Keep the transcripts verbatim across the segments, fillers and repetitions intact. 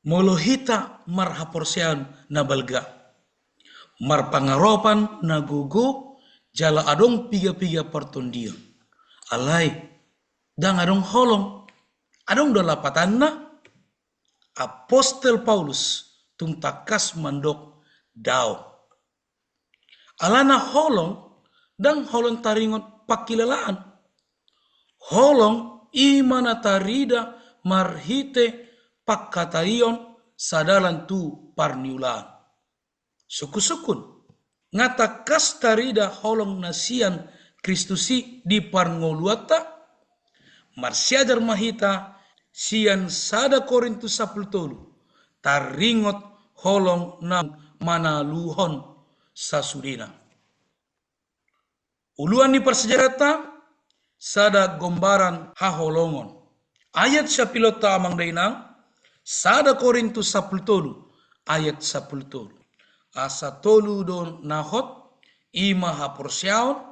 Molo hita marhaporseaon na balga, marpangaropan na gogo, jala adong piga-piga partondion, alai ndang adong holong. Adong do lapatanna? Apostel Paulus tung tangkas mandok, dao. Alana holong ndang holong taringot pangkilalaan. Holong i ma na tarida marhite pangkataion sadalan tu parniulaan. Sungkun-sungkun, nga tangkas tarida holong na sian Kristus i di parngoluanta? Marsiajar ma hita sian sada Korintus sampulu tolu, taringot holong na manaluhon sasudena. Uluan ni parsiajaranta, sada gombaran haholongon. Ayat siapilonta amang dainang, sada Korintus sampulu tolu, ayat sampulu tolu. Asa tolu do na hot, i ma haporseaon,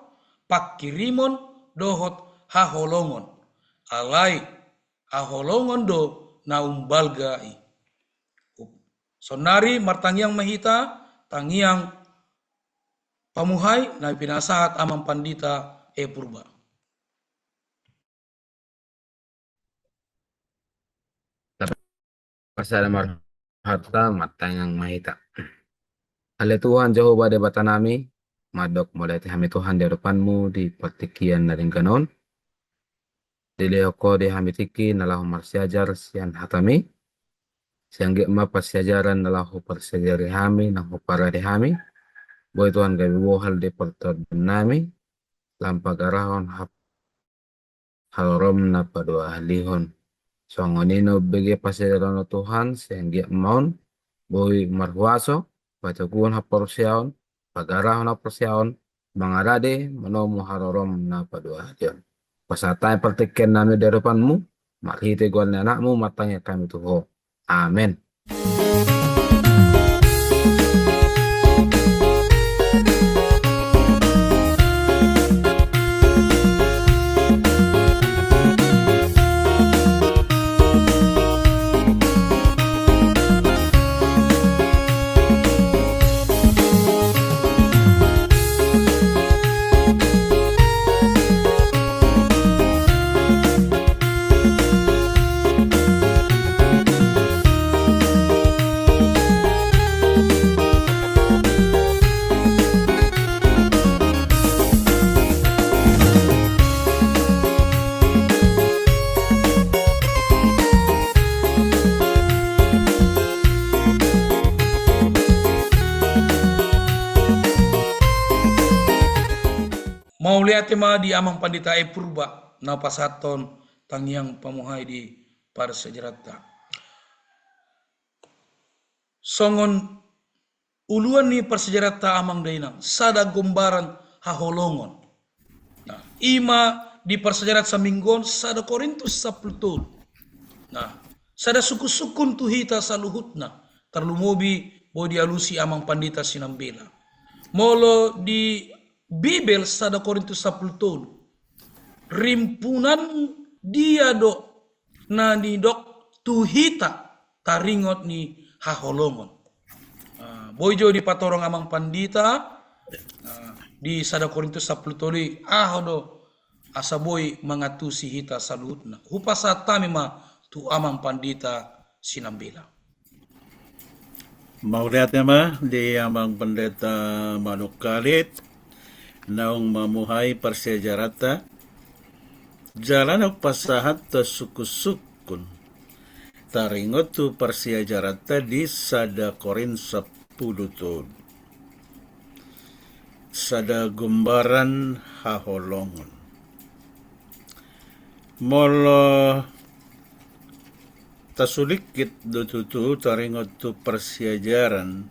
pangkirimon, dohot haholongon. Alai haholongon do na umbalga i. Saonari martangiang ma hita, tangiang pamuhai na pinasahat amang pandita E Purba. Tarsada marhata, martangiang ma hita. Ale Tuhan Jahowa Debatanami, mandok mauliate hami Tuhan di adopanmu di partingkian na denggan on. Dilehon ho di hami tingki na laho marsiajar sian hatami. Sai anggiat ma parsiajaran na laho parsiajari hami, na huparade hami, boi Tuhan gabe bohal di partondionnami, lam pagarahon hap-, haroroM na paduahalihon. Songon i na umbege parsiajaran on Tuhan, sai anggiat ma on boi marhuaso, patoguhon haporseaon, pagarahon haporseaon, mangarade manomu haroroM na paduahalihon. Pasahat hami partingkiannami di adopanmu, marhite goar ni AnakMu martangiang hami tu Ho. Amen. Mauliate ma di Amang Pandita E Purba, na pasahathon tangiang pamuhai di parsiajaranta. Songon uluan ni parsiajaranta Amang Dainang, sada gombaran haholongon. Nah, i ma di parsiajaran saminggu on, sada Korintus sampulu tolu. Nah, sada sungkun-sungkun tu hita saluhutna, tarlumobi boi dialusi Amang Pandita Sinambela. Molo di Bibel sada Korintus sampulu tolu, rimpunan dia do na nidok tu hita taringot ni haholongon. Ah, boi jo dipatorang Amang Pandita, ah, di sada Korintus sampulu tolu i, aha do asa boi mangantusi hita saluhutna. Hupasahat hami ma tu Amang Pandita Sinambela. Mauliate ma di Amang Pandita Manungkalit, naung mamuhai parsiajaranta, jala naung pasahat sungkun-sungkun taringot tu parsiajaranta di sada Korint sampulu tolu. Sada gombaran haholongon. Molo tasulingkit do tutu taringot tu parsiajaran,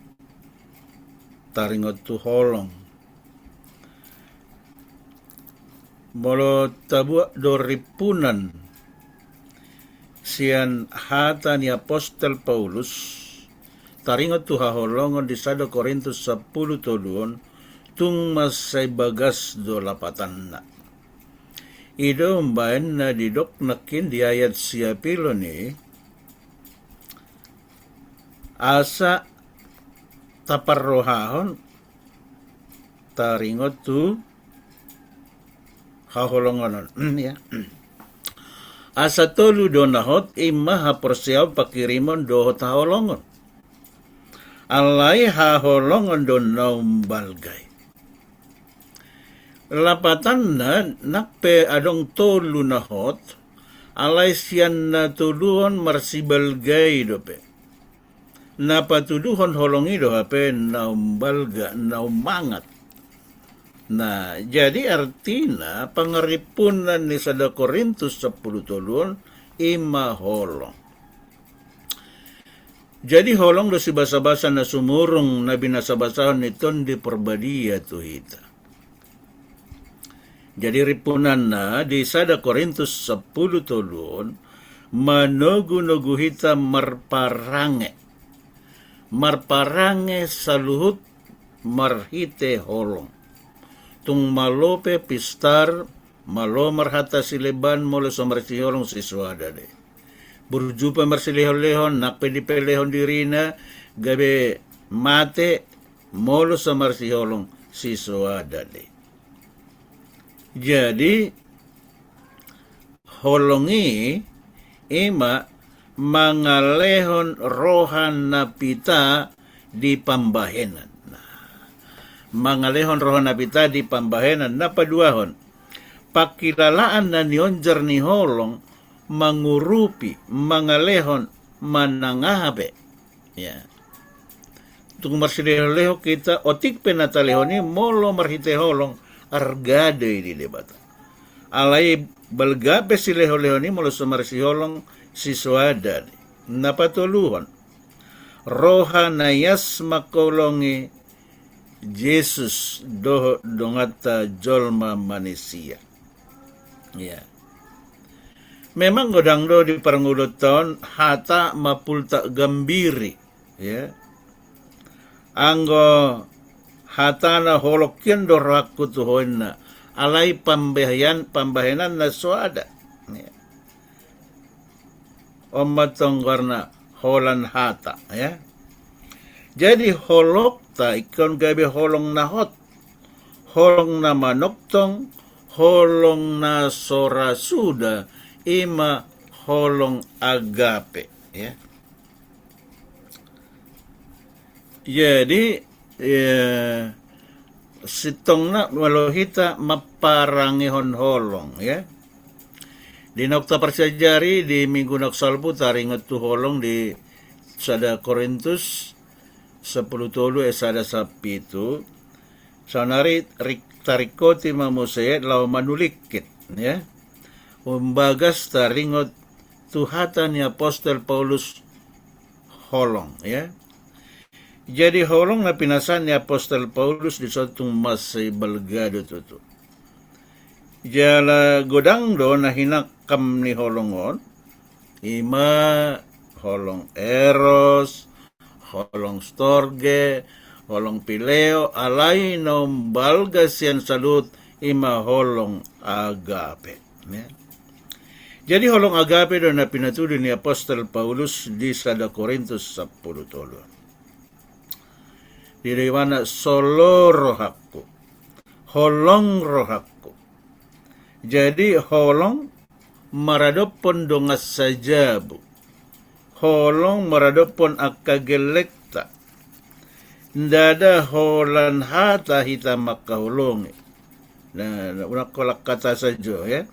taringot tu holong. Molo tabuat do rimpunan sian hata ni Apostel Paulus taringot tu haholongon di sada Korintus sampulu tolu on, tung mansai bagas do lapatanna. I do umbaen na didok nangkin di ayat siapilon i, asa taparrohahon taringot tu haholongon on. Ya. Asa tolu do na hot, ima haporseaon, panghirimon dohot haholongon. Alai haholongon do na umbalga i. Lapatanna nang pe adong tolu na hot, alai sian na tolu on marsibalga i dope. Na patuduhon holong i do hape na umbalga, na umangat. Nah, jadi artina pangarimpunan ni sada Korintus sampulu tolu on ima holong. Jadi holong do sibasabasa na sumurung na binasabasahon ni Tondi Porbadia tu hita. Jadi rimpunanna di sada Korintus sampulu tolu on manogunogu hita marparange. Marparange saluhut marhite holong. Tung malo pe pistar, malo marhata sileban molo so marsiholong sisoada do i. Burju pe marsilehonlehon, nang pe dipelehon dirina gabe mate molo so marsiholong sisoada do i. Jadi holong i ima mangalehon roha na pita di pambahenan. Nah, mangalehon roha na pita di pambahenan. Na paduahon, pangkilalaan na nionjar ni holong mangurupi, mangalehon, manang aha pe. Ya. Tung marsilehonlehon hita, otik pe na talehon i molo marhite holong, arga do i di Debata. Alai balga pe silehonlehon i molo so marsiholong sisoada do i. Na patoluhon, roha na ias mangkaholongi Jesus dohot donganta jolma manisia. Ya. Memang godang do di parngoluonta on hata mapultak gambiri, ya. Anggo hatana holong hian do rohangku tu ho inna, alai pambahenan, pambahenanna soada. Ya. On ma tong goarna holan hata, ya. Jadi holongta ingkon gabe holong na hot, holong na manongtong, holong na so ra suda, ima holong agape, ya. Jadi, eh, sintongna molo hita mamparangehon holong, ya. Di naung taparsiajari di minggu naung salpu taringot tu holong di sada Korintus sampulu tolu ayat sada sahat pitu. Saonari rik-, taringkoti ma muse laho manulingkit, ya. Umbagas taringot tu hata ni apostel Paulus holong, ya. Jadi holong na pinasahat ni apostel Paulus dison tung mansai balga do tutu. Jala godang do na hinangkam ni holong on, ima holong eros, holong storge, holong phileo, alai na umbalga sian saluhut ima holong agape. Ya. Jadi holong agape do na pinatudu ni apostel Paulus di sada Korintus sampulu tolu. Didok ibana, solo rohangku, holong rohangku. Jadi holong maradophon dongan sajabu, holong maradophon angka gellengta. Ndada holan hata hita mangkaholongi. Nah, unang holan hata sajo, ya.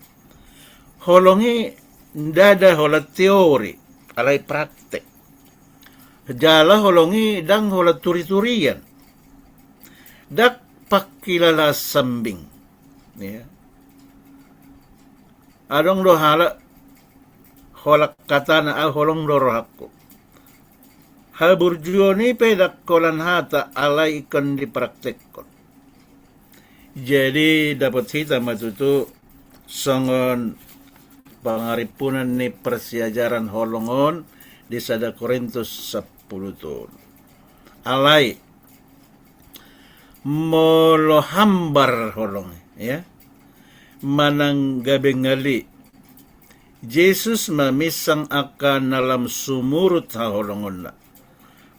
Holong i ndada holan teori, alai praktek. Jala holong i ndang holan turiturian. Ndang pangkilalaan sambing. Ya. Adong do halak holan hatana, ah, holong do rohangku. Haburjuon i pe ndang holan hata alai ingkon dipraktekhon. Jadi dapot hita ma tutu songon pangarimpunan ni parsiajaran holong on di sada Korintus sampulu tolu. Alai molo hambar holong i, ya, manang gabe ngali, Jesus ma minsang angka na lam sumurut haholongonna.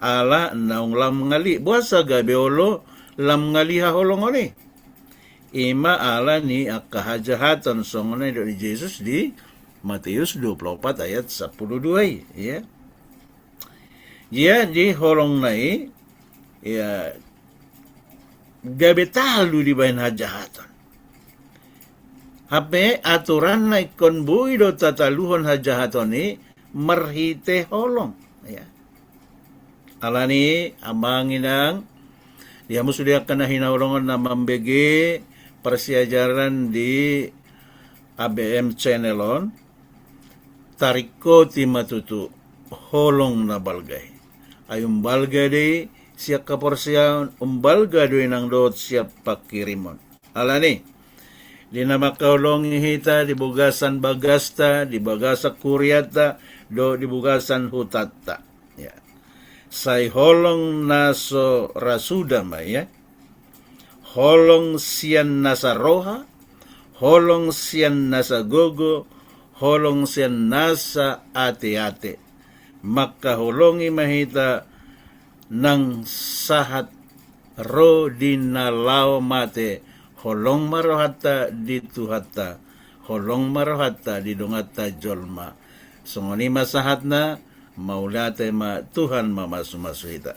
ala naung lam ngali. Boasa gabe olo lam ngali haholongon i? Ima ala ni angka hajahaton songon na nidok ni Jesus di Matius dua puluh opat ayat sampulu dua i, ya. Jadi holongna i, ya, gabe talu dibahen hajahaton. Hape aturanna ingkon boi do tataluhon hajahaton i marhite holong, ya. Alani amang inang, di hamu sude angka na hinaholongan na mambege parsiajaran di A B M channel on, taringkoti ma tutu holong na balga i. Ai umbalga do i sian haporseaon, umbalga do i nang dohot sian pangkirimon. Alani, di na mangkaholongi hita di bagasan bagasta, di bagasan hurianta, dohot di bagasan hutanta. Ya. Sai holong na so ra suda ma, ya. Holong sian nasa roha, holong sian nasa gogo, holong sian nasa ateate. Mangkaholongi ma hita nang sahat ro di na laho mate, holong ma rohanta di Tuhanta, holong ma rohanta di donganta jolma. Songon i ma sahatna, mauliate ma, Tuhan mamasumasu hita.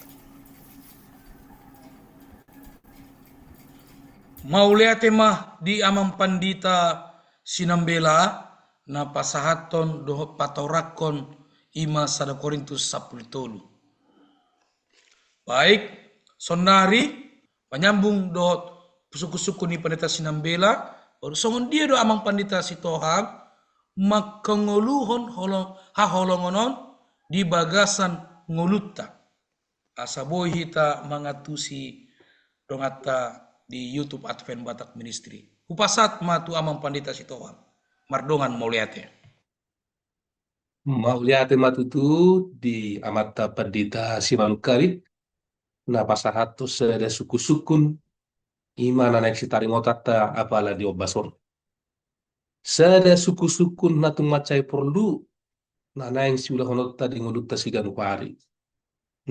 Mauliate ma di Amang Pandita Sinambela, na pasahathon dohot patoranghon i ma sada Korintus sampulu tolu. Baik, saonari, manyambung dohot sungkunsungkun ni Pandita Sinambela, songon dia do Amang Pandita Sitohang mangkangoluhon holo-, haholongon on di bagasan ngolunta. Asa boi hita mangantusi donganta di YouTube Advent Batak Ministry. Hupasahat ma tu Amang Pandita Sitohang. Mardongan mauliate. Mauliate ma tutu di Amanta Pandita Simanungkalit, na pasahathon sada sungkunsungkun, i ma na naeng sitaringotanta apala di ombas on. Sada sungkunsungkun na tung mansai porlu, na naeng siulahononta di ngolunta siganup ari.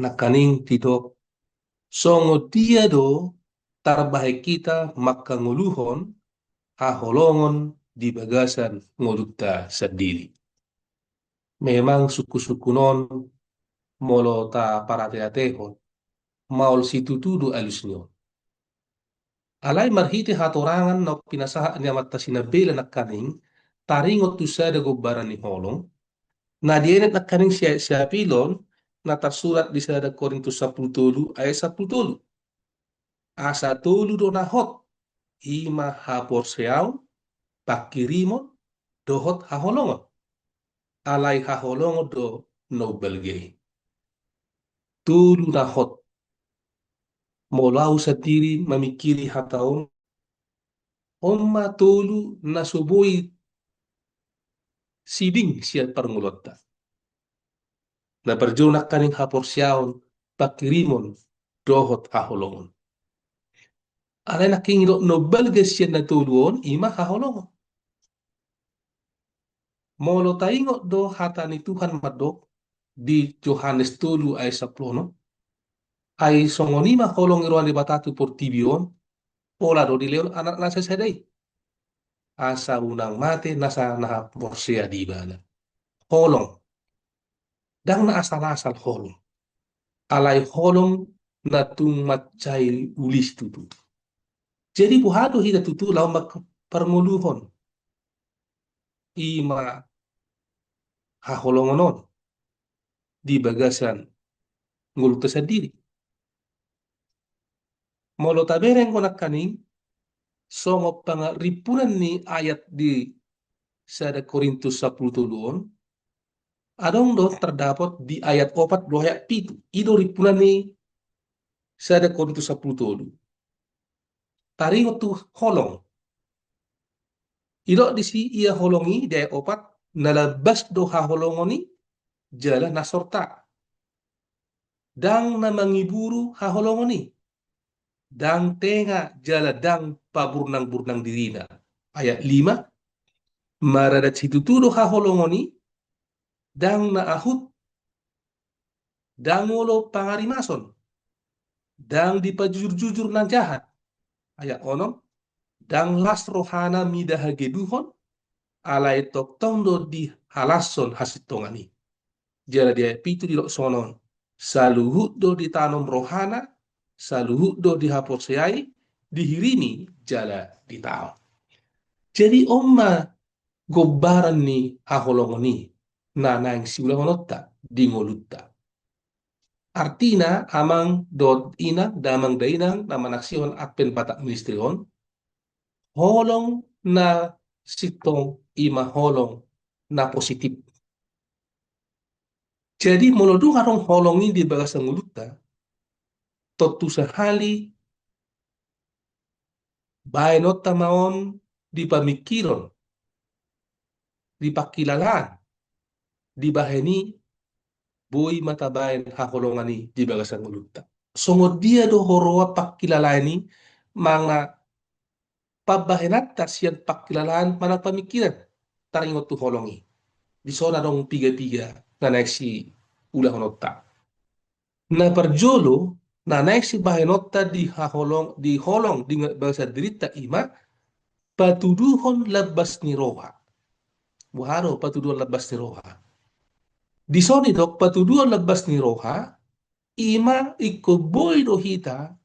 Nangkaning didok, songon dia do tarbahen hita mangkangoluhon haholongon di bagasan ngolunta sandiri. Memang sungkunsungkun on molo taparateatehon, maol situtu do alus ni on. Alai marhite hatorangan na pinasahat ni Amanta Sinambela nangkaning, taringot tu sada gombaran ni holong, na dienet nangkaning si, si Apilon, na tarsurat di sada Korintus sampulu tolu ayat sampulu tolu. Asa tolu do na hot, i ma haporseaon, pangkirimon, dohot haholongon. Alai haholongon do na umbalga i. Tolu na hot. Molo au sandiri mamingkiri hata on, on ma tolu na so boi siding sian parngoluonta. Na parjolo nangkaning haporseaon, pangkirimon, dohot haholongon. Alai nangkaning didok na umbalga sian na tolu on, i ma haholongon. Molo taingot do hata ni Tuhan mandok di Johannes tolu ayat sampulu onom, ai songon i ma holong ni roha ni Debata tu portibi on, pola do dilehon anakna sasada i. Asa unang mate nasa na porsea di ibana. Holong. Ndang na asal-asal holong. Alai holong na tung mansai uli situtu. Jadi boha do hita tutu laho mangkaparngoluhon? I ma haholongon on di bagasan ngolunta sandiri. Molo tabereng do nangkaning, songon pangarimpunan ni ayat di sada Korintus sampulu tolu on, adong do tardapot di ayat opat dohot ayat pitu. I do rimpunan ni sada Korintus sampulu tolu. Taringot tu holong. Didok disi ia holong i di ayat opat, na lambas do haholongon i, jala na sorta. Ndang na mangiburu haholongon i. Ndang tenga jala ndang paburnang-burnang dirina. Ayat lima, maradat situtu do haholongon i, ndang na ahut ndang olo pangarimason, ndang dipajujur-jujur na jahat. Ayat onom, ndang las rohana mida hageduhon, alai tongtong do dihalashon hasintongan i. Jala di ayat pitu didok songon on, saluhut do ditanom rohana, saluhut do dihaporseai, dihirimi jala ditaon. Jadi on ma gombaran ni haholongon i na naeng siulahononta di ngolunta. Artina, amang dohot inang, damang dainang na manaksihon Advent Batak Ministry on, holong na sintong i ma holong na positif. Jadi molo dung adong holong i di bagasan ngolunta, tontu sahali baenonta ma on di pamingkiron, di pangkilalaan, dibahen i boi ma tabaen haholongan i di bagasan ngolunta. Songon dia do huroha pangkilalaan i, manang pambahenanta sian pangkilalaan manang pamingkiran taringot tu holong i. Dison adong piga-piga na naeng siulahononta. Na parjolo, na naeng sibahenonta di haholong, di holong di bagasan dirinta i ma patuduhon lambas ni roha. Boha do patuduhon lambas ni roha? Dison didok patuduhon lambas ni roha, i ma ingkon boi do hita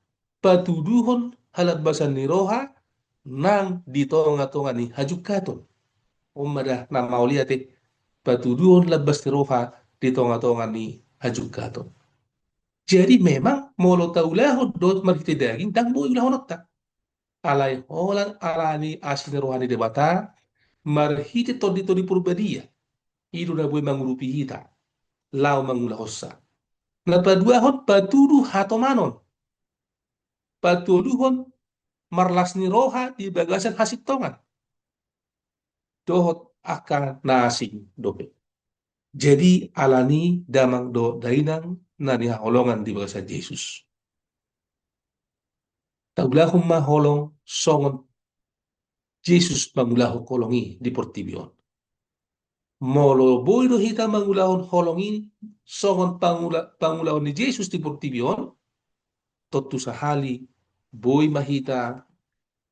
patuduhon halambasan ni roha nang di tonga-tonga ni hajungkaton. On ma da na mauliate, patuduhon lambas ni roha di tonga-tonga ni hajungkaton. Jadi memang molo taulahon do marhite daging, ndang boi ulahononta. Alai holan ala ni asi ni roha ni Debata, marhite Tondi-tondi Parbadia, i do na boi mangurupi hita laho mangulahonsa. Na paduahon, patudu hatomanon, patoluhon marlas ni roha di bagasan hasintongan dohot angka na asing dope. Jadi ala ni, damang dohot dainang na nihaholongan di bagasan Jesus, taulahon ma holong songon Jesus mangulahon holong i di portibi on. Molo boi do hita mangulahon holong i songon pangula-, pangulahon ni Jesus di portibi on, tontu sahali boi ma hita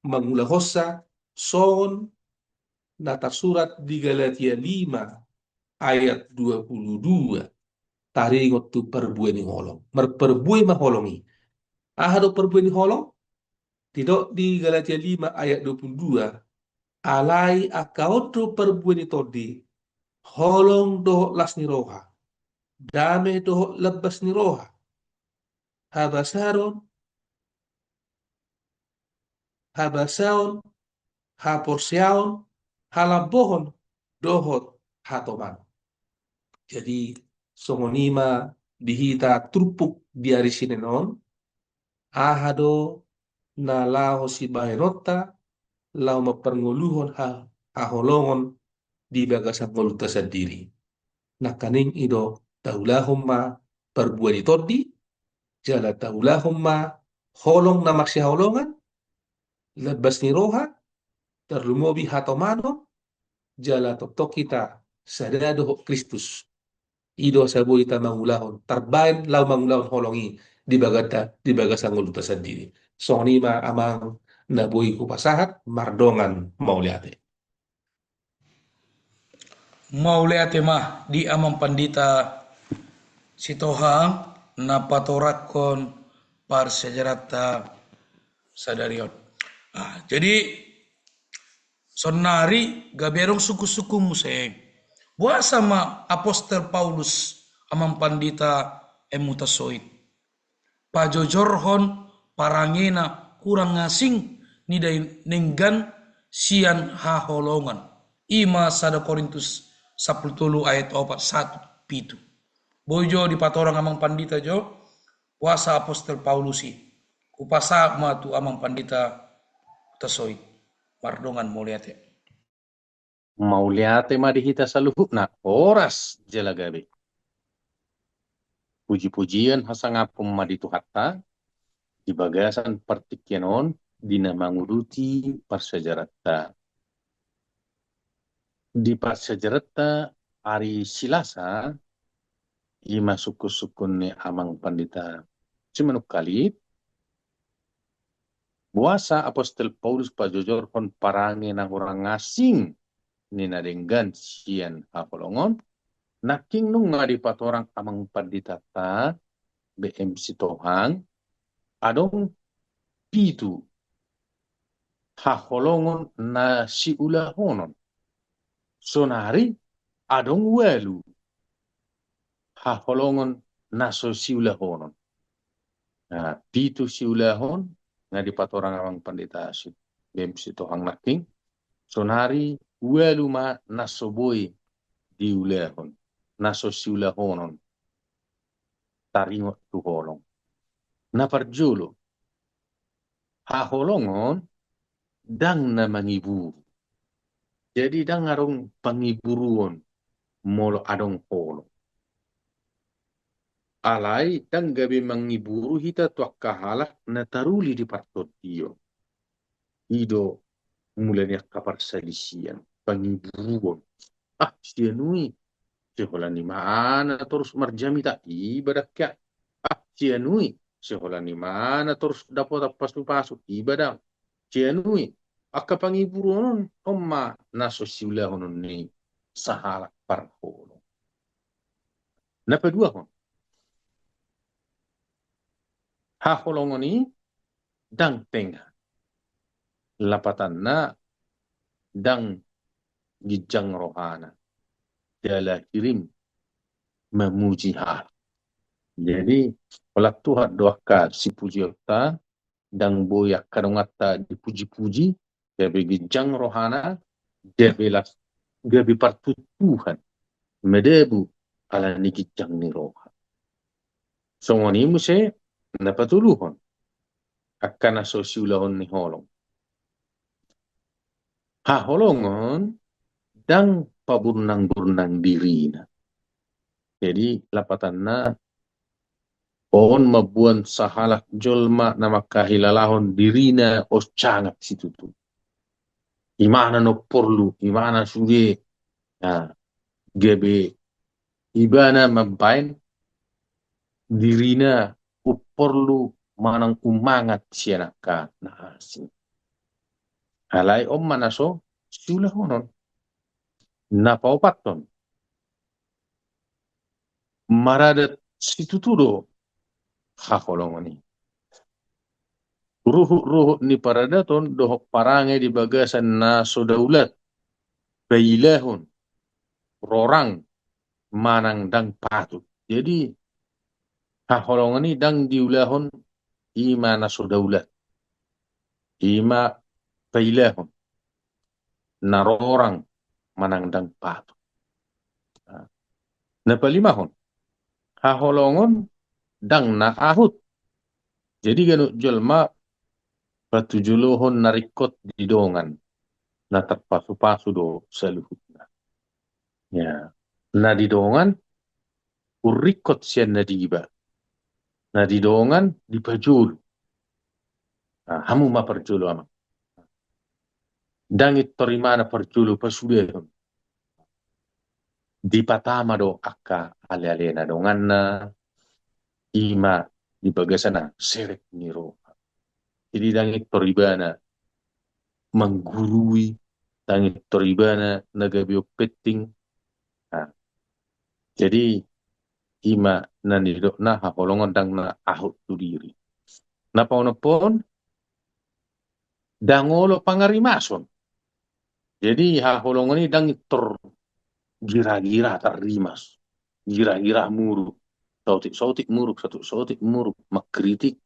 mangulahonsa songon na tarsurat di Galatia lima ayat dua puluh dua, taringot tu parbue ni holong. Marparbue ma holong i. Aha do parbue ni holong? Didok di Galatia lima ayat dua puluh dua, alai angka on do parbue ni tondi, holong dohot las ni roha, dame dohot lambas ni roha, habasaron, habasaon, haporseaon, halambohon, dohot hatomanon. Jadi songon i ma di hita turpuk di ari Senen on, aha do na laho sibahenonta laho mamparngoluhon ha-, haholongon di bagasan ngolunta sandiri. Nangkaning i do, taulahon ma parbue ni tondi, jala taulahon ma holong na marsihaholongan, lambas ni roha, tarlumobi hatomanon, jala tongtong hita sada dohot Kristus. I do asa boi hita mangulahon, tarbaen laho mangulahon holong i di baganta, di bagasan ngolunta sandiri. Songon i ma amang na boi hupasahat, mardongan mauliate. Mauliate ma di amang pandita Sitohang na patorangkon parsiajaranta sadari on. Ah, jadi saonnari gabe adong sungkun-sungkun muse. Boasa ma apostel Paulus amang pandita M. Hutasoit pajojorhon parangena hurang asing ni dainang denggan sian haholongan. I ma sada Korintus sampulu tolu ayat opat, satu, pitu. Boi jo dipatorang amang pandita jo, boasa apostel Paulus i. Hupasahat ma tu amang pandita Hutasoit. Mardongan mauliate. Mauliate ma di hita saluhutna, horas jala gabe. Puji-pujian hasangapon ma di Tuhanta, di bagasan partingkian on, di na manguduti parsiajaranta. Di parsiajaranta ari Silasa, I ma sungkun-sungkun ni amang pandita. Simanungkalit, boasa apostel Paulus pajojorhon parange na hurang asing ni na denggan sian haholongon? Nangkin nunga dipatorang amang panditanta B M Sitohang, adong pitu haholongon na siulahonon. Sonari adong ualu haholongon na so siulahonon. Nah, pitu siulahon na dipatorang amang pandita si B M Sitohang nangkin. Sonari ualu ma na so boi diulahon, na so siulahonon taringot tu holong. Na parjolo, haholongon ndang na mangiburu. Jadi ndang adong pangiburuon molo adong holong. Alai ndang gabe mangiburu hita tu angka halak na taruli di partondion. I do mula ni angka parsalisian, pangiburuon. Ah, si anu i, seholan i ma na torus marjamita, iba dang. Ah, si anu i, seholan i ma na torus dapotan pasu-pasu, iba dang. Si anu i, angka pangiburuon on, on ma na so siulahonon ni sahalak parholong. Na paduahon, haholongon i ndang tenga. Lapatanna ndang ginjang rohana. Dala hirim mamuji halak. Jadi, holan tuat do angka sipujionta, ndang boi angka donganta dipuji-puji, gabe ginjang rohana, gabe las, gabe partuntuhan, madabu ala ni ginjang ni roha. Songon i muse na patoluhon, angka na so siulahon ni holong. Haholongon ndang paburnang-burnang dirina. Jadi, lapatanna, on mamboan sahalak jolma na mangkahilalahon dirina on sangap situtu. Imana na umporlu, imana sude. Nah, gabe ibana mambaen dirina umporlu manang umangat sian angka na asing. Alai on ma na so siulahonon. Na paopathon, maradat situtu do haholongon i. Ruhut-ruhut ni paradaton dohot parange di bagasan na so daulat, pailahon, rorang, manang ndang patut. Jadi, haholongon i ndang diulahon i ma na so daulat, i ma pailahon, na rorang manang ndang patut. Na palimahon, haholongon ndang na ahut. Jadi ganup jolma patujolohon na ringkot di dongan, na tarpasupasu do saluhutna. Ya, na di dongan umringkot sian na diiba, na di dongan dipajolo. Nah, hamu ma parjolo, amang. Ndang intor imana parjolo pasudahon. Dipatama do angka ale-alena donganna, i ma di bagasan na serep ni roha. Jadi ndang intor ibana manggurui, ndang intor ibana na gabe umpenting. Nah, jadi i ma na nidokna haholongon ndang na ahut tu diri. Na paonomhon, ndang olo pangarimason. Jadi haholongon i ndang intor gira-gira tarrimas, gira-gira muruk, saotik-saotik muruk, saotik-saotik muruk, mangkritik,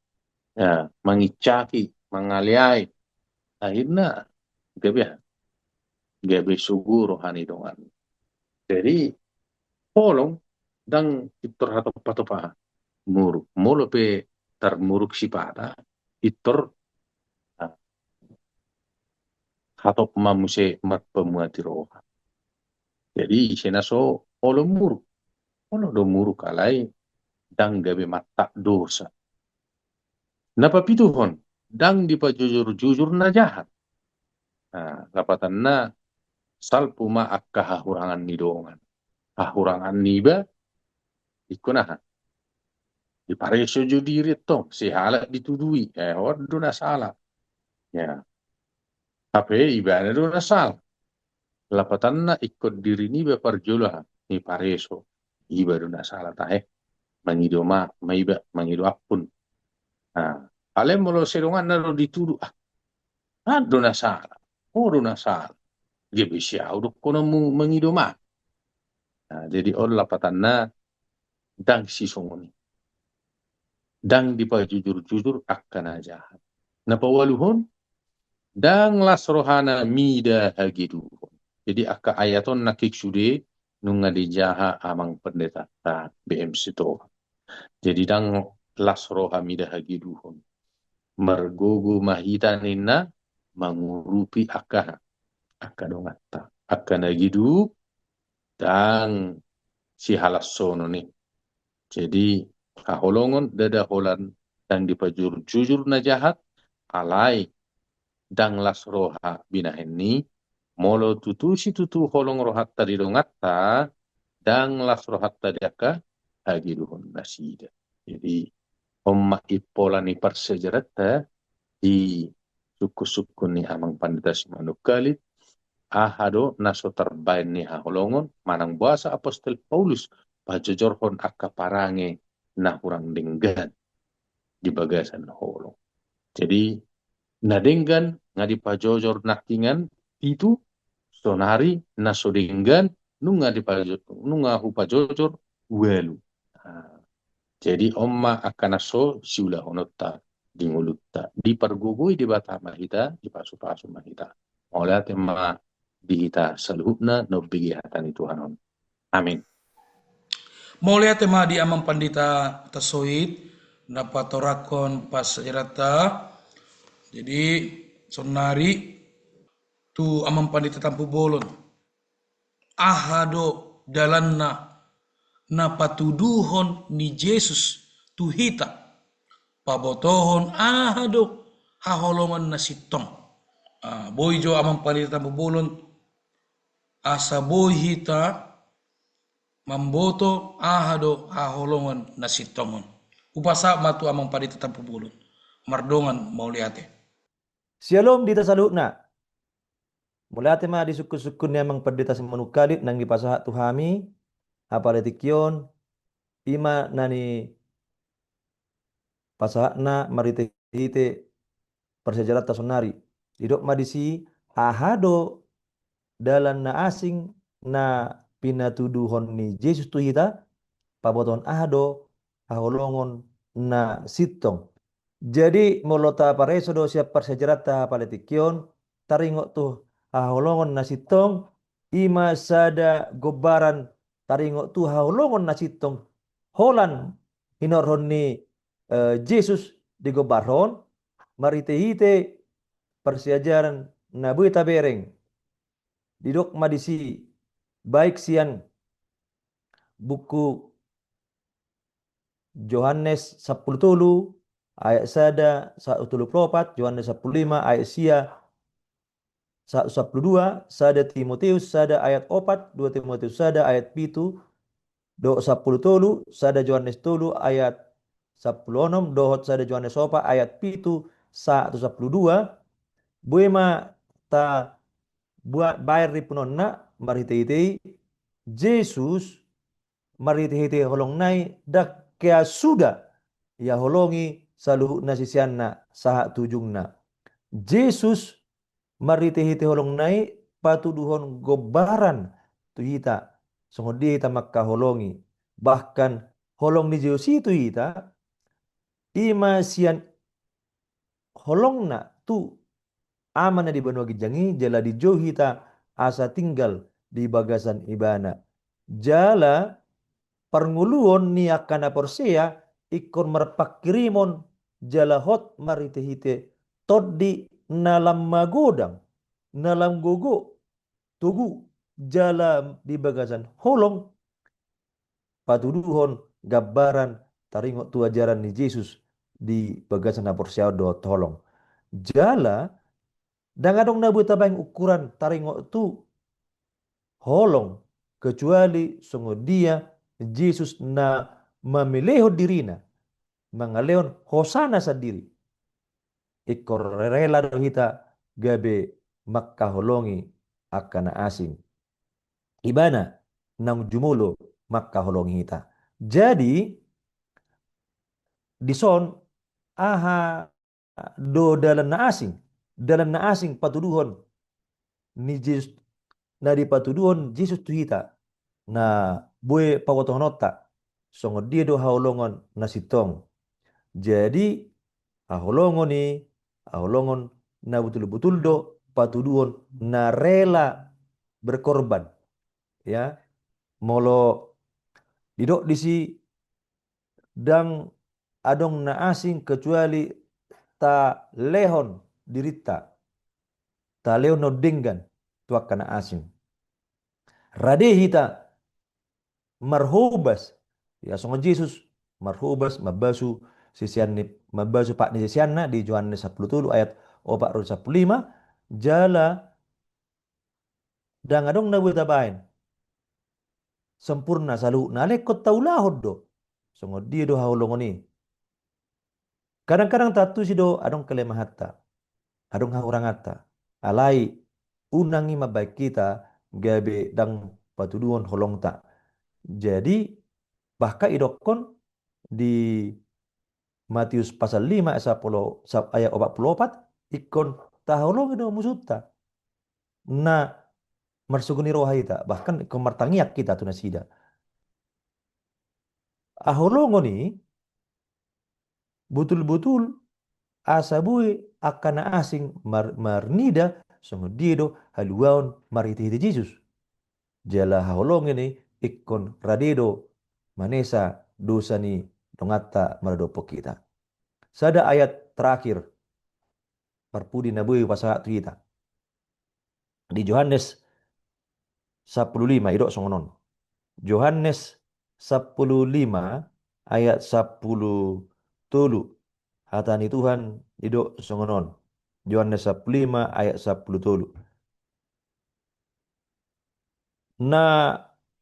ya, mangincaki, mangaleai. Akhirna gabe, gabe sogo roha ni dongan. Jadi holong ndang intor hatop-hatop aha, muruk. Molo pe tarmuruk sipata, intor, ah, hatop ma muse marpamuati roha. Jadi ise na so olo muruk? Olo do muruk alai ndang gabe martak dosa. Na papituhon, ndang dipajojor-jojor na jahat. Nah, lapatanna, salpu ma angka hahurangan ni dongan. Hahurangan niba Ingkon aha? Dipareso jo diri tong, si halak ditudui, eh, on do na sala. Ya. Hape ibana do na sala. Lapatanna ingkon diri niba parjolo aha? Dipareso. Iba do na sala tahe. Mangido ma, ma iba, mangido ampun. Nah, alai molo sai donganna do ditudu, ah, on do na sala. Ho do na sala. Gabe si ahu do hono mu mangido ma. Nah, jadi on lapatanna ndang sisongon i. Ndang dipajujur-jujur angka na jahat. Na paualuhon, ndang las rohana mida hageduhon. Jadi angka ayat on nangkin sude nunga dijaha amang pendetanta B M Sitohang. Jadi ndang las roha mida hageduhon. Margogo ma hita ninna mangurupi angka, angka donganta. Angka na gedu ndang sihalashonon i. Jadi haholongon ndada holan ndang dipajujur-jujur na jahat, alai ndang las roha binahen i, molo tutu situtu holong rohanta di donganta, ndang las rohanta di angka hageduhon nasida. Jadi on ma impola ni parsiajaranta di sungkun-sungkun ni amang pandita Simanungkalit, aha do na so tarbaen ni haholongon manang boasa apostel Paulus pajojorhon angka parange na hurang denggan di bagasan holong. Jadi na denggan nga dipajojor nangkiningan pitu, sonari na so denggan nunga dipajo-, nunga hupajojor ualu. Nah, jadi on ma angka na so siulahononta di ngolunta. Dipargogoi Debata ma hita, dipasupasu ma hita. Mauliate ma di hita saluhutna na umbege hata ni Tuhan on. Amin. Mauliate ma di amang pandita Tasoit na patorangkon parsiajaranta. Jadi sonari tu amang pandita Tampubolon. Aha do dalanna na patuduhon ni Jesus tu hita? Pabotohon aha do haholongon na sintong? Ah, boi jo amang pandita Tampubolon asa boi hita mamboto aha do haholongon na sintong on. Hupasahat ma tu amang pandita Tampubolon. Mardongan mauliate. Syalom di hita saluhutna. Mauliate ma di sungkun-sungkun ni amang pandita Simanungkalit naeng dipasahat tu hami, apala tingki on, i ma na nipasahatna marhite-hite parsiajaranta sonari. Didok ma disi, aha do dalan na asing na pinatuduhon ni Jesus tu hita, pabotohon aha do haholongon na sintong. Jadi molo tapareso do sian parsiajaranta apala tingki on, taringot tu haholongon na sintong, i ma sada gombaran taringot tu haholongon na sintong holan hinorhon ni, eh, Jesus digombarhon, marhite-hite parsiajaran na boi tabereng. Didok ma disi, baik sian buku Johannes sampulu tolu ayat sada sahat tolu pulu opat, Johannes sampulu lima ayat sia sahat sampulu dua, sada Timoteus sada ayat opat, dua Timoteus sada ayat pitu, dohot sampulu tolu, sada Johannes tolu ayat sampulu onom, dohot sada Johannes opat ayat pitu sahat sampulu dua, boi ma tabaen ripunonna marhite-hite i, Jesus marhite-hite holongna i ndang hea suda ia holongi saluhut na siseanna sahat tu ujungna. Jesus marhite-hite holongna i patuduhon gombaran tu hita, songon dia hita mangkaholongi. Bahkan holong ni Jesus i tu hita, i ma sian holongna tu Ama na di banua ginjang i, jala dijou hita asa tinggal di bagasan Ibana. Jala parngoluon ni angka na porsea ingkon marpanghirimon jala hot marhite-hite tondi na lam magodang, na lam gogo, togu, jala di bagasan holong patuduhon gambaran taringot tu ajaran ni Jesus di bagasan haporseaon dohot holong. Jala ndang adong na boi tabaen ukuran taringot tu holong kecuali songon dia Jesus na mamelehon dirina, mangalehon hosana sandiri. Ingkon rela do hita gabe mangkaholongi angka na asing. Ibana naung jumolo mangkaholongi hita. Jadi, dison aha do dalan na asing? Dalan na asing patuduhon ni Jesus, na dipatuduhon Jesus tu hita, na boi pabotohononta, songon dia do haholongon na sintong. Jadi, haholongon i, haholongon na butul-butul do patuduhon na rela berkorban. Ya, molo didok disi, ndang adong na asing kecuali talehon dirinta, talehon na undenggan tu angka na asing. Rade hita marhobas, ya, songon Jesus marhobas, mambasu sisean ni, mambasu pat ni siseanna di Johannes sampulu tolu ayat opat ro sampulu lima, jala ndang adong na boi tabaen sampurna saluhutna, alai ingkon taulahon do songon dia do haholongon i. Kadang-kadang taantusi do adong kelemahanta, adong hahuranganta, alai unang i mambaen hita gabe ndang patuduhon holongta. Jadi, bahkan idokkon di Matius pasal lima ayat sapuluh, sap-, ayat opat puluh opat, ingkon taholongi do musunta na marsogo ni roha hita, bahkan ingkon martangiang hita tu nasida. Haholongon i butul-butul asa boi angka na asing mar-, marnida songon dia do haluaon marhite-hite Jesus. Jala haholongon i ingkon rade do manesa dosa ni donganta maradophon hita. Sada ayat terakhir parpudi na boi hupasahat tu hita. Di Johannes sampulu lima, idok songon on. Johannes sampulu lima ayat sampulu tolu. Hata ni Tuhan idok songon on. Johannes sampulu lima ayat sampulu tolu. Na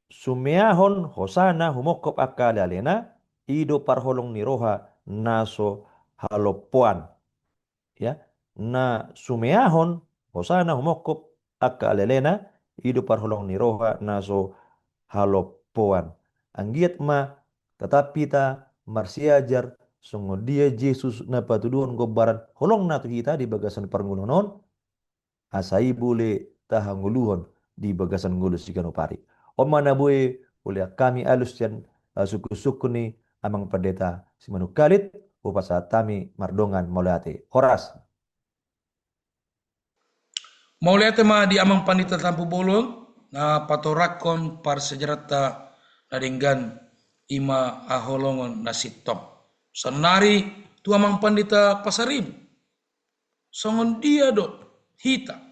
sumeahon hosana humongkop angka ale-alena, i do parholong ni roha na so halompoan. Ya, na sumeahon hosana humongkop angka ale-alena, i do parholong ni roha na so halompoan. Anggiat ma tatap hita marsiajar songon dia Jesus na patuduhon gombaran holongna tu hita di bagasan parngoluon on, asa i boi tahangoluhon di bagasan ngolu siganup ari. On ma na boi hulean hami alus sian, eh, sungkun-sungkun ni Amang Pandita Simanungkalit, hupasahat hami mardongan mauliate. Horas. Mauliate ma di Amang Pandita Tampu Bolon, na patorangkon parsiajaranta na denggan, i ma haholongon na sintong. Saonari tu Amang Pandita Pasaribu. Songon dia do hita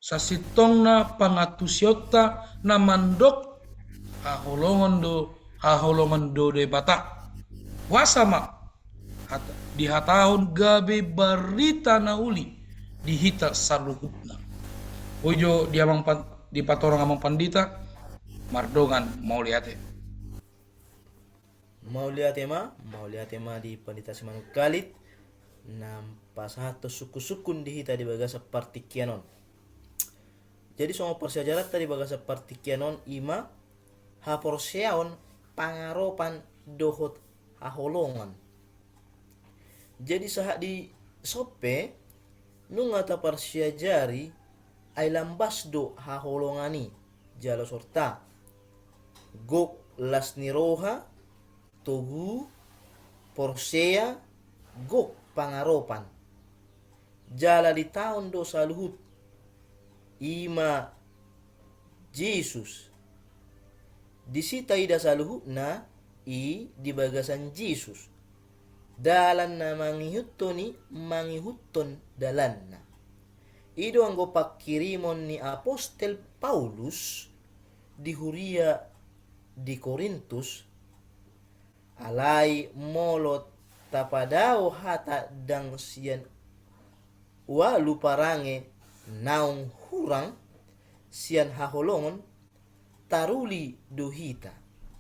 sasintongna pangantusionta na mandok haholongon do, haholongon do Debata. Boasa ma hata, dihatahon gabe barita na uli di hita saluhutna. Boi jo di Amang Pan-, dipatorang Amang Pandita, mardongan mauliate. Mauliate ma, mauliate ma di Pandita Simanungkalit, na pasahathon sungkun-sungkun di hita di bagasan partingkian on. Jadi songon parsiajaranta di bagasan partingkian on i ma haporseaon, pangaropan dohot haholongan. Jadi sahat di son pe, nunga taparsiajari, ai lambas do haholongan i, jala sorta gok las ni roha, togu, porsea, gok pangaropan. Jala ditaon do saluhut, i ma Jesus. Disi taida saluhutna i di bagasan Jesus. Dalan na mangihuthon i, mangihuthon dalanna. I do anggo pangkirimon ni apostel Paulus di huria di Korintus, alai molo tapadao hata ndang sian ualu parange naung hurang sian haholongon, taruli do hita,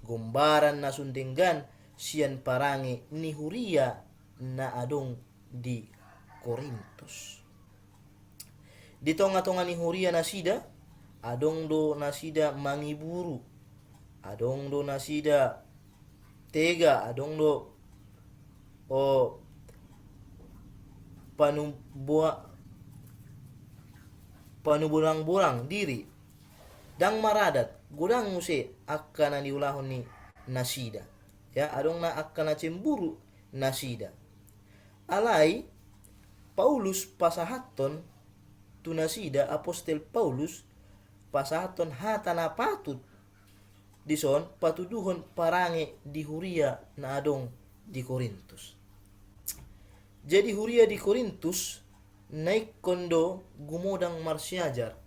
gombaran na sun denggan sian parange ni huria na adong di Korintus. Di tonga-tonga ni huria nasida, adong do nasida mangiburu, adong do nasida tega, adong do, o, panuboa-, panuborang-borang diri, ndang maradat, godang muse angka na niulahon ni nasida. Ya, adong na angka na cemburu nasida. Alai Paulus pasahathon tu nasida, apostel Paulus pasahathon hata na patut dison patuduhon parange di huria na adong di Korintus. Jadi huria di Korintus na ingkon do gumodang marsiajar,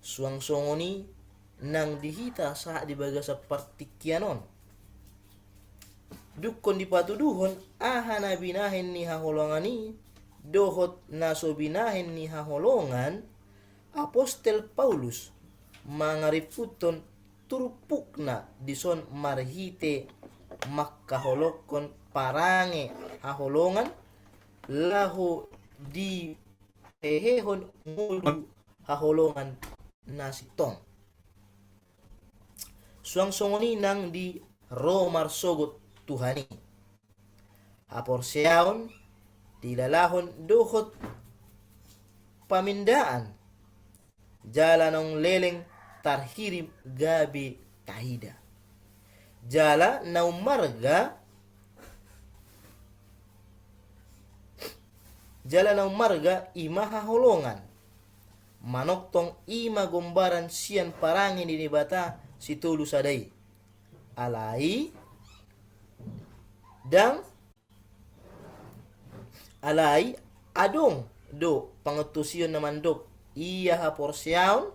suang songon i nang di hita sahat di bagasan partingkian on. Dungkon dipatuduhon aha na binahen ni haholongan i dohot na so binahen ni haholongan, apostel Paulus mangarimputhon turpukna dison marhite mangkaholonghon parange haholongan laho dihehehon ngolu haholongan na sintong. Suang songon i nang di ro marsogot Tuhan i. Haporseaon dilalahon dohot pamindaan, jala naung leleng tarhirim gabe taida. Jala naung marga, jala naung marga i ma haholongan. Manongtong i ma gombaran sian parange ni Debata sitolu sada i. Alai ndang, alai adong do pangantusion na mandok ia haporseaon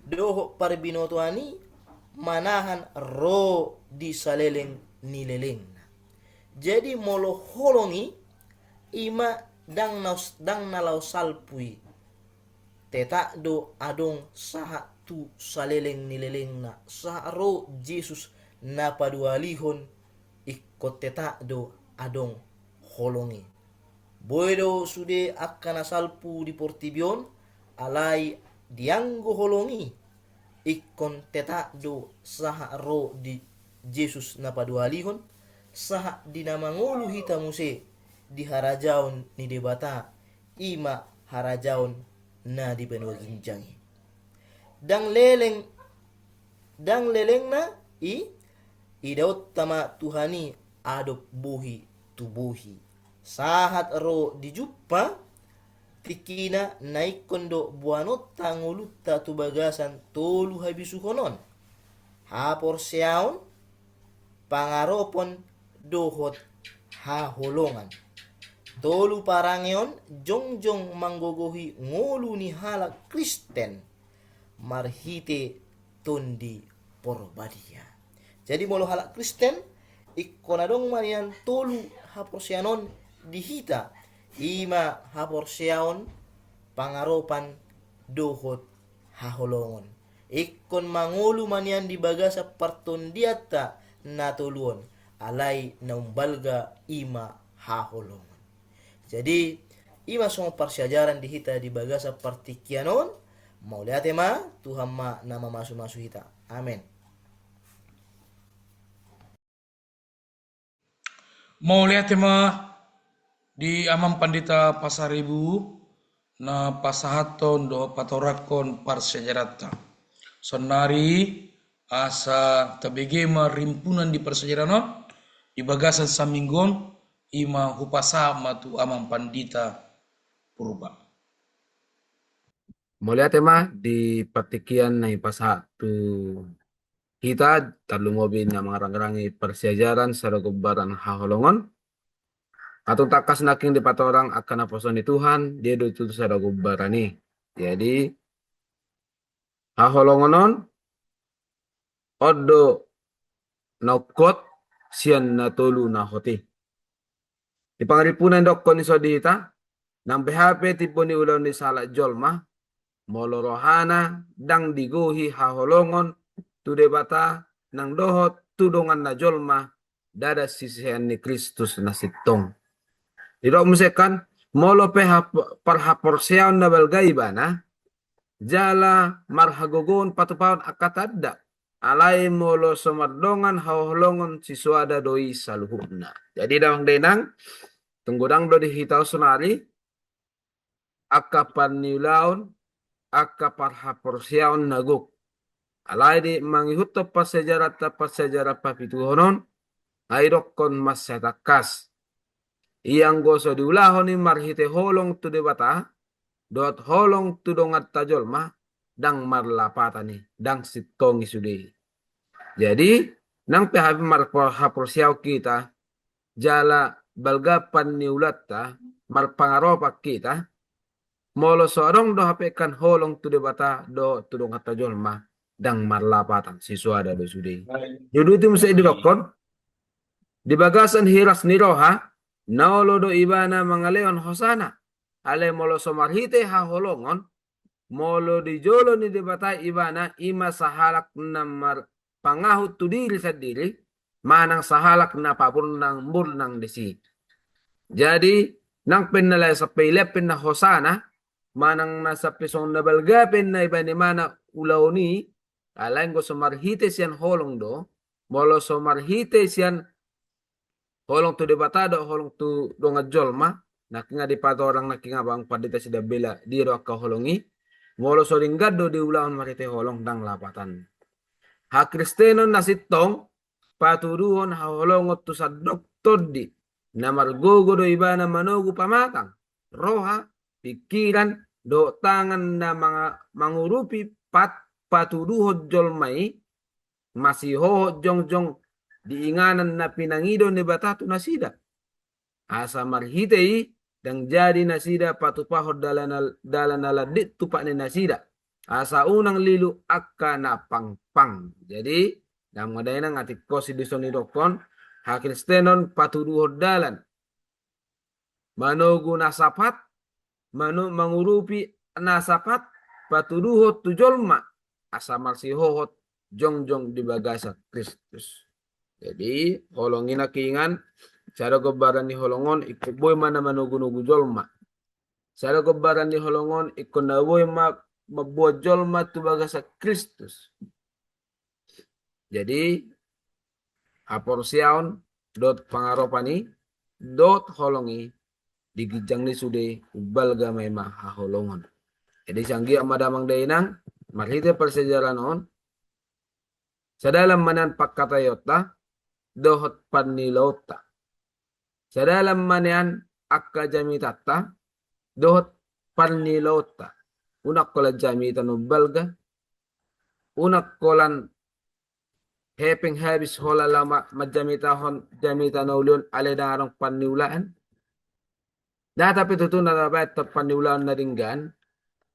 dohot parbinotoan i manahan ro di saleleng ni lelengna. Jadi molo holong i, i ma ndang na, ndang na laho salpu i. Tetap do adong sahat tu saleleng ni lelengna, sahat ro Jesus na paduahalihon, ingkon tetap do adong holong i. Boi do sude angka na salpu di portibi on, alai dianggo holong i, ingkon tetap do sahat ro di Jesus na paduahalihon, sahat di na mangolu hita muse di harajaon ni Debata, i ma harajaon na di banua ginjang i. Ndang leleng, ndang lelengna i, idaonta ma Tuhan i adop bohi tu bohi. Sahat ro dijumpa tingkina na ingkon do boanonta ngolunta tu bagasan tolu habisuhon on: haporseaon, pangaropon, dohot haholongan. Tolu parange on jongjong manggogohi ngolu ni halak Kristen marhite Tondi Porbadia. Jadi molo halak Kristen, ingkon adong ma nian tolu haporseaon on di hita, i ma haporseaon, pangaropan, dohot haholongon. Ingkon mangolu ma nian di bagasan partondianta na tolu on, alai na umbalga i ma haholongon. Jadi i ma songon parsiajaran di hita di bagasan partingkian on. Mauliate ma, Tuhan ma na mamasumasu hita. Amen. Mauliate ma di Amang Pandita Pasaribu na pasahathon dohot patorangkon parsiajaranta. Saonnari asa tabege ma rimpunan di parsiajaran on di bagasan saminggu on, i ma hupasahat ma tu Amang Pandita Purba. Mauliate ma di partingkian na hupasahat tu hita, tarlumobi na mangarangrangi parsiajaran sada gombaran haholongon. Atung tangkas nangkin dipatorang angka naposo ni Tuhan, dia do tutu sada gombaran i. Jadi haholongon on, on do na ungkot sian na tolu na hot i. Di pangarimpunan dokkon i so di hita, nang beha pe timbo ni ulaon ni sahalak jolma, molo rohana ndang digohi haholongon tu Debata nang dohot tu donganna jolma, ndada sisean ni Kristus na sintong. Didok muse kan, molo pe hap-, parhaporseaon na balga ibana, jala marhagogoon patupahon angka tanda. Alai molo so mardongan haholongon sisoada do i saluhutna. Jadi damang dainang, tung godang do di hita on saonari, angka parniulaon, angka parhaporseaon na gok. Alai di mangihuthon parsiajaranta, parsiajaran papituhon on, ai dokkon mansai tangkas. Ia anggo so diulahon i marhite holong tu Debata, dohot holong tu donganta jolma, ndang marlapatan i, ndang sintong i sude. Jadi, nang pe hape marhaporseaon hita, jala balga parniulaonta, marpangaropan hita, molo so adong do hape kan holong tu Debata dohot tu donganta jolma, ndang marlapatan, sisoada do sude. Jadi uti muse didokkon, di bagasan hiras ni roha, na olo do ibana mangalehon hosana, alai molo so marhite haholongon, molo di jolo ni Debata ibana i ma sahalak na mar-, pangahut tu diri sandiri, manang sahalak na pamurnang-murnang disi. Jadi, nang pe na lae sampe ilean pe na hosana, manang na sampe songon na balga pe na ibana i ma na ulaon i, alai anggo so marhite sian holong do, molo so marhite sian holong tu Debata do, holong tu dongan jolma, nangkin nga dipatorang nangkin nga amang pandita Sidabela, dia do angka holong i, molo so denggan do diulahon marhite holong ndang lapatan. Hakristenon na sintong, patuduhon haholongon tu sandok tondi, na margogo do ibana manogu pamatang, roha, pingkiran, dohot tangan na manga-, mangurupi pat-, patuduhon jolma i, masihohot jongjong di inganan na pinangido ni Debata tu nasida. Asa marhite i, ndang jadi nasida patupahon dalan na-, dalan na landit tu pat ni nasida. Asa unang lilu angka na pangpang. Jadi, damang dainang, atik ho si dison didokkon, hakristenon patuduhon dalan. Manogu na sapat, manu-, mangurupi na sapat, patuduhon tu jolma, asa marsihohot jongjong di bagasan Kristus. Jadi, holong i nangkin, sada gombaran ni holong on, ingkon boi ma na manogunogu jolma. Sada gombaran ni holong on, ingkon na boi ma mamboan jolma tu bagasan Kristus. Jadi, haporseaon dohot pangaropan i, dohot holong i, di ginjang ni sude, umbalga ma i ma haholongon. Jadi, sian anggiat ma damang dainang, marhite parsiajaran on, sadalan ma nian pangkataionta, dohot parniulaonta. Sadalan ma nian angka jamitanta, dohot parniulaonta. Unang holan jamita na umbalga, unang holan hepeng habis holan laho ma-, manjamitahon jamita na uli on alai ndang adong parniulaan. Ndada pe tutu na tabaen tu parniulaan na denggan,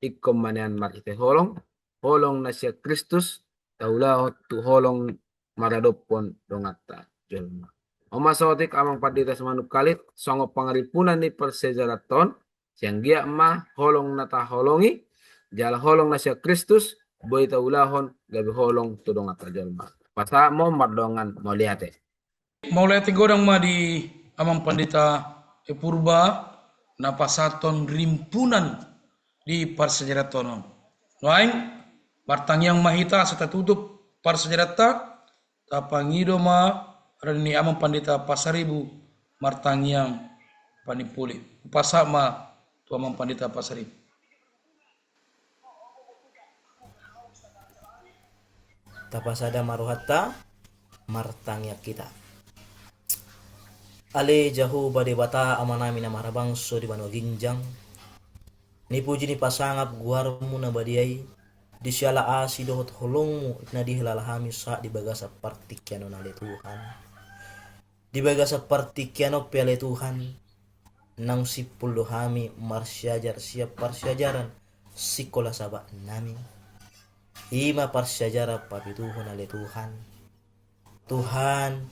ingkon ma nian marhite holong, holong na sian Kristus, taulahon tu holong maradophon donganta jolma. On ma saotik amang pandita simanungkalit, songon pangarimpunan ni parsiajaranta on, sian anggiat ma holong na taholongi, jala holong na sian Kristus, boi taulahon gabe holong tu donganta jolma. Pasahat ma on mardongan mauliate. Mauliate godang ma di amang pandita Purba, na pasahathon rimpunan di parsiajaranta on. Nuaeng, martangiang ma hita asa tatutup parsiajaranta, tapangido ma roha ni amang pandita Pasaribu martangiang panimpuli. Hupasahat ma tu amang pandita Pasaribu. Tapasada ma rohanta, martangiang hita. Ale Jahowa Debata Amanami na marhabangso di banua ginjang, nipuji nipasangap goarmu na badia i, di siala asi dohot holongmu na dihilala hami sahat di bagasan partingkian on ale Tuhan. Di bagasan partingkian on pe ale Tuhan, naung simpul do hami marsiajar sian parsiajaran sikola Sabat nami. I ma parsiajaran papituhon ale Tuhan. Tuhan,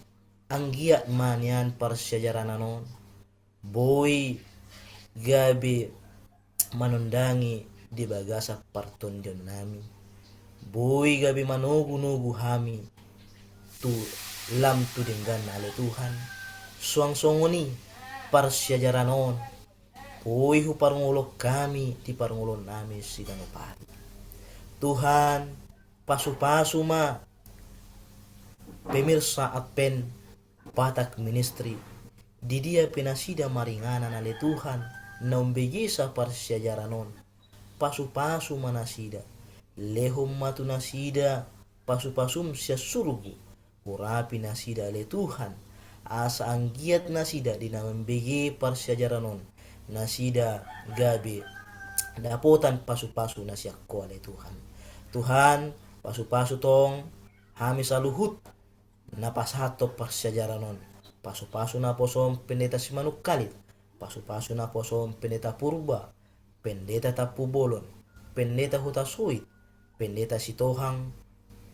anggiat ma nian parsiajaran on boi gabe manondangi di bagasan partondionnami. Boi gabe manogunogu hami tu lam tu dengganna ale Tuhan. Suang songon i parsiajaran on, boi huparngoloi hami di parngoluonnami siganup ari. Tuhan, pasupasu ma pemirsa Advent Batak Ministry, di dia pe nasida maringanan ale Tuhan, na umbegesa parsiajaran on. Pasupasu ma nasida, lehon ma tu nasida pasupasum sian surgo, urapi nasida ale Tuhan, asa anggiat nasida di na mambege parsiajaran on, nasida gabe dapotan pasupasu na sian Ho ale Tuhan. Tuhan, pasupasu tong hami saluhut na pasahathon parsiajaran on. Pasupasu naposo on Pendeta Simanungkalit, pasupasu naposo on Pendeta Purba, Pendeta Tampubolon, Pendeta Hutasoit, Pendeta Sitohang,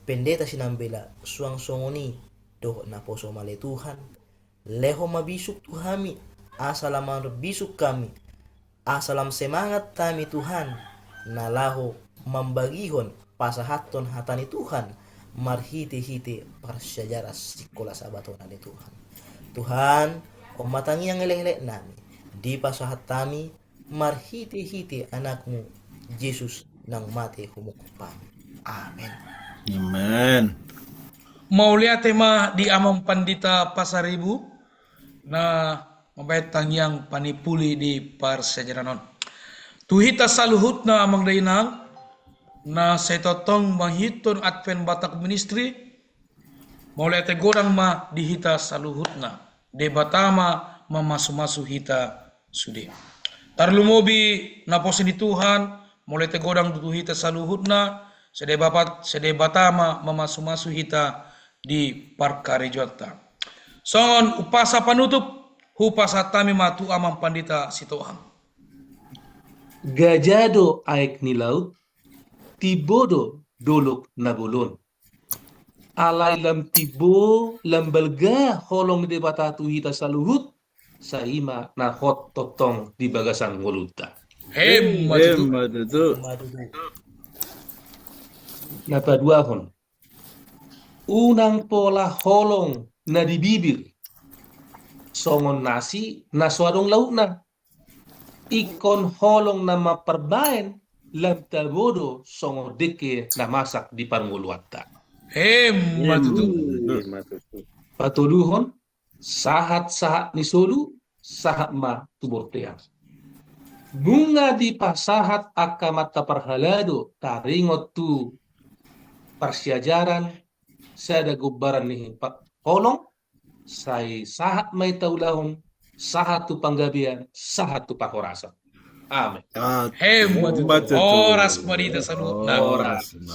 Pendeta Sinambela, suang songon i dohot naposom ale Tuhan. Lehon ma bisuk tu hami, asa lam marbisuk hami, asa lam semangat hami Tuhan, na laho mambagihon pasahathon hata ni Tuhan marhitehite parsiajaran Sikola Sabat on ale Tuhan. Tuhan, on ma tangiang elekeleknami, dipasahat hami marhitehite Anakmu Jesus nang mate humongkop hami. Amen. Amen. Mauliate ma di Amang Pandita Pasaribu na mambahen tangiang panipuli di parsiajaran on. Tu hita saluhutna amang dainang na sai tongtong mangihuthon Advent Batak Ministry, mauliate godang ma di hita saluhutna. Debata ma mamasumasu hita sude. Tarlumobi naposo ni Tuhan, mauliate godang tu hita saluhutna, sai Debata, sai Debata ma mamasumasu hita di parkarejoanta. Songon umpasa panutup, hupasahat hami ma tu Amang Pandita Sitohang. Gaja do aek ni laut, timbo do dolok na bolon. Alai lam timbo, lam balga holong ni Debata tu hita saluhut, sai i ma na hot tongtong di bagasan ngolunta. Emma tutu. Emma tutu. Na paduahon, unang pola holong na di bibir songon nasi na so adong lautna. Ingkon holong na mamparbaen lam tabo do songon dengke na masak di parngoluanta. Emma tutu. Emma tutu. Patoluhon, sahat-sahat ni solu, sahat ma tu bortean. Nunga dipasahat angka amanta parhalado taringot tu parsiajaran sada gombaran ni holong, sai sahat ma i taulahon, sahat tu panggabean, sahat tu parhorasan. Amen. Emma tutu. Horas ma di hita saluhutna. Horas.